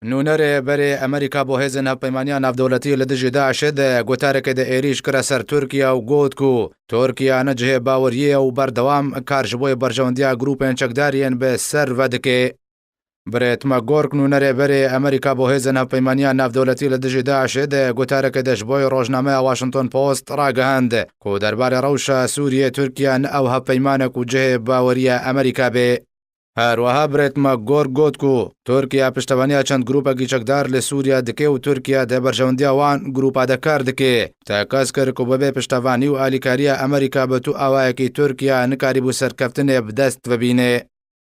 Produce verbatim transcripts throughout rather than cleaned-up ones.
Nûnerê berê Amerîka bo hêzên hevpeymaniya navdewletî li dijî DAIŞê di gotarekê de êrîş kire ser Tirkiye û got ku Tirkiye ne cihê baweriyê ye û berdewam kar ji bo yê berjewendiya grûpên çekdar yên bi ser ve dike. Brett McGurk, nûnerê berê Amerîka bo hêzên hevpeymaniya navdewletî li dijî DAIŞê di gotarekê de ji bo yê rojnameya Washington Post ragihand ku derbarê rewşa Sûriyê Tirkiye ne ew hevpeymanek û cihê baweriya Amerîka bê. Her wiha Brett McGurk got ku Tirkiye piştevaniya çend grûpekî çekdar li Sûriye dike û Tirkiye di berjewendiya wan grûpa de kar dike. Tekez kir ku bi bê piştevanî û alîkariya Amerîka bi tu awayekî Tirkiye nikarîbû serkeftinê bi dest bibîne.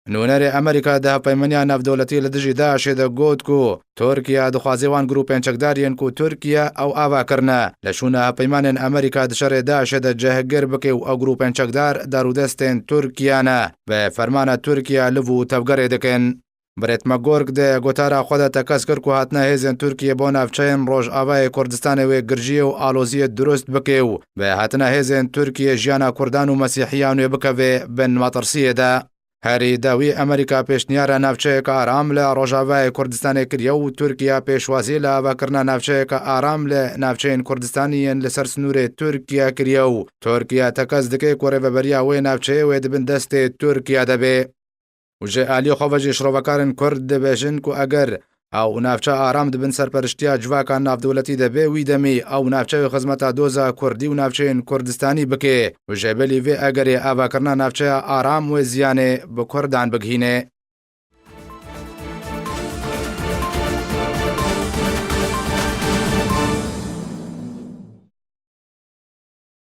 Nûnerê Amerîka di hevpeymaniya navdewletî li dijî DAIŞê de got ku Tirkiye dixwaze wan grûpên çekdar yên ku Tirkiye ew ava kirine li şûna hevpeymanên Amerîka di şerê DAIŞê de cihgir bike û ew grûpên çekdar darûdestên Tirkiye ne, bi fermana Tirkiye liv û tevgerê dikin. Brett McGurk di gotara xwe de tekez kir ku hatina hêzên Tirkiye bo navçeyên Rojavayê Kurdistanê wê girjiyê û aloziyê dirust bike û bi hatina hêzên Tirkiye jiyana Kurdan û Mesîhiyan wê bikeve bin metirsiyê de. Herî dawî Amerîka pêşniyara navçeyeke aram li Rojavayê Kurdistanê kiriye û Tirkiye pêşwazî li avakirina navçeyeke aram li navçeyên Kurdistanî yên li ser sinûrê Tirkiye kiriye û Tirkiye tekez dike ku rêveberiya wê navçeyê wê di bin destê Tirkiye de be. Û ji aliyê xwe ve jî şirovekarên Kurd dibêjin ku eger ew navçe aram di bin serperiştiya civaka navdewletî de be, wî demî ew navçe wê xizmeta doza Kurdî û navçeyên Kurdistanî bike û ji bilî vê egerê avakirina navçeya aram wê ziyanê bi Kurdan bigihîne.